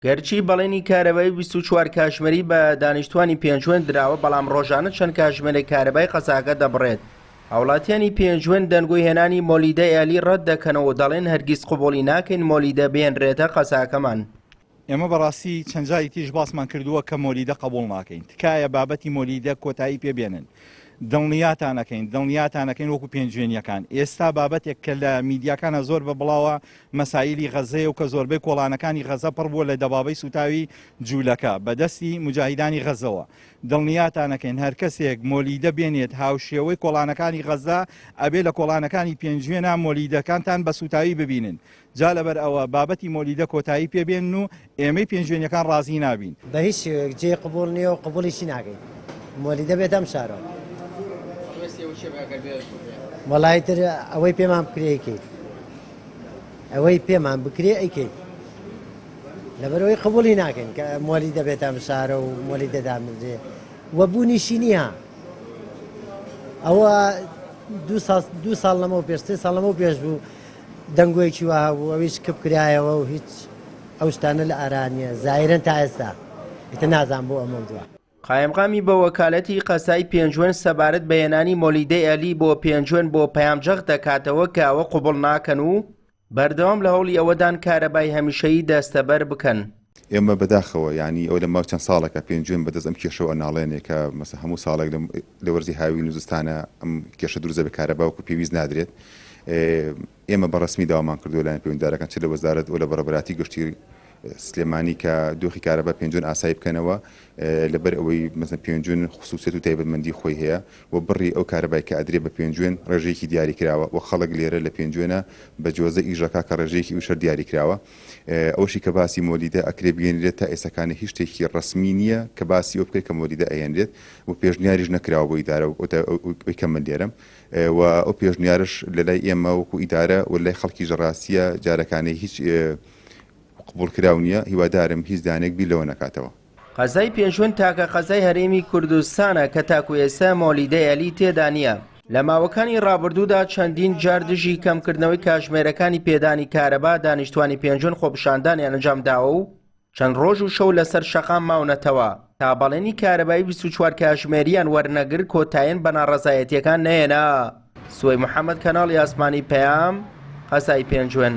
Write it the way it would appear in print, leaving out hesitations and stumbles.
گەرچی بەڵێنی کارەبای 24 کاژمێری بە دانیشتوانی پێنجوێن دراوە، بەڵام ڕۆژانە چەند کاژمێرێک کارەبای قەزاکە دەبڕێت. هاوڵاتیانی پێنجوێن دەنگۆی هێنانی مۆلیدەی ئەهلی ڕەت دەکەنەوە و دەڵێن هەرگیز قبوڵی ناکەین مۆلیدە بهێنرێتە قەزاکەمان. ئێمە بەڕاستی چەند جاری تریش باسمان کردووە کە مۆلیدە قبوڵ ناکەین تکایە بابەتی مۆلیدە کۆتایی پێ بێنن دڵنیاتان ئەکەین دڵنیاتان ئەکەین وەکو پێنجوێنیەکان ئێستا بابەتێک کە لە میدیاکانە زۆر بە بڵاوە مەسایلی غەزەیە و کە زۆربەی کۆڵانەکانی غەزە پڕ بووە لە دەبابەی سوتاوی جوولەکە بە دەستی مجاهیدانی غەزەوە دڵنیاتان ئەکەین هەر کەسێک مۆلیدە بێنێت هاوشێوەی کۆڵانەکانی غەزە ئەبێ لە کۆڵانەکانی پێنجوێنا مۆلیدەکانتان بە سوتاوی ببینن جا لەبەر ئەوە بابەتی مۆلیدە کۆتایی پێ بێنن و ئێمەی پێنجوێنیەکان ڕازی نابین. بە هیچ شێوەیەک جێی قبوڵ نییە و قبوڵیشی ناکەین مۆلیدە بێتە ئەم شارەوە. وەڵا ئیتر ئەوەی پێمان بکرێ ئەیکەین. ئەوەی پێمان بکرێ ئەیکەین. لەبەرئەوەی قبوڵی ناکەین کە مۆلیدە بێتە ئەم شارە و مۆلیدە دابنرێ و بوونیشی نییە. ئەوە دوو ساڵ لەمەو پێش سێ ساڵ لەمەو پێش بوو دەنگۆیەکی وا هەبوو ئەویش کپ کرایەوە و هیچ ئەو شتانە لە ئارا نییە زایرەن تا ئێستا ئیتر نازانم بۆ ئەمە و دوا. قایمقامی بە وەکالەتی قەزای پێنجوێن سەبارەت بە هێنانی مۆلیدەی ئەهلی بۆ پێنجوێن بۆ پەیام جەخت دەکاتەوە کە ئەوە قبوڵ ناکەن و بەردەوام لە هەوڵی ئەوەدان کارەبای هەمیشەیی دەستەبەر بکەن. ئێمە بەداخەوە یانی ئەوە لە ماوەی چەند ساڵێکە پێنجوێن بەدەست ئەم کێشەوە ئەناڵێنێ کە مەسە هەموو ساڵێک لە وەرزی هاوین و زستانە ئەم کێشە دروست دەبێت کارەبا وەکو پێویست نادرێت ئێمە بە ڕەسمی داوامان کردووە لایەن پەیوەندیدارەکان چ لە وەزارەت و لە بەڕێوەبەرایەتی گشتی سلێمانی کە دۆخی کارەبا پێنجوێن ئاسایی بکەنەوە لەبەر ئەوەی مەسەن پێنجوێن خصوصیت و تایبەتمەندی خۆی هەیە و بڕی ئەو کارەبای کە ئەدرێ بە پێنجوێن ڕێژەیەکی دیاری کراوە و خەڵک لێرە لە پێنجوێنە بە جۆزە ئیشەکە کە ڕێژەیەکی ئوشەر دیاری کراوە ئەوەشی کە باسی مۆلیدە ئەکرێ بگەینرێت تا ئێسەکانە هیچ شتێکی ڕەسمی نییە کە باسی ئەو بکرێت کە مۆلیدە ئەهێنرێت و پێشنیاریش نەکراوە بۆ ئیدارە ئەوی کە من لێرەم و ئەو پێشنیارش لە لای ئێمە وەکو ئیدارە و لای خەڵکیش ڕاستیە جارەکانەی هیچ قبوڵکراو نییە هیوادارم هیچ دانێک بیر لەوە نەکاتەوە. قەزای پێنجوێن تاکە قەزای هەرێمی کوردستانە کە تاکو ئێستا مۆلیدەی ئەلی تێدا نییە. لە ماوەکانی ڕابردوودا چەندین جار دژی کەمکردنەوەی کاژمێرەکانی پێدانی کارەبا دانیشتوانی پێنجوێن خۆپیشاندانیان ئەنجامداوە و چەند ڕۆژ و شەو لەسەر شەقام ماونەتەوە تا بەڵێنی کارەبای 24 کاژمێریان وەرنەگر کۆتایەن بە ناڕەزایەتیەکان نەهێنا. سوەی محەمەد کەناڵی ئاسمانی پەیام، قەزای پێنجوێن.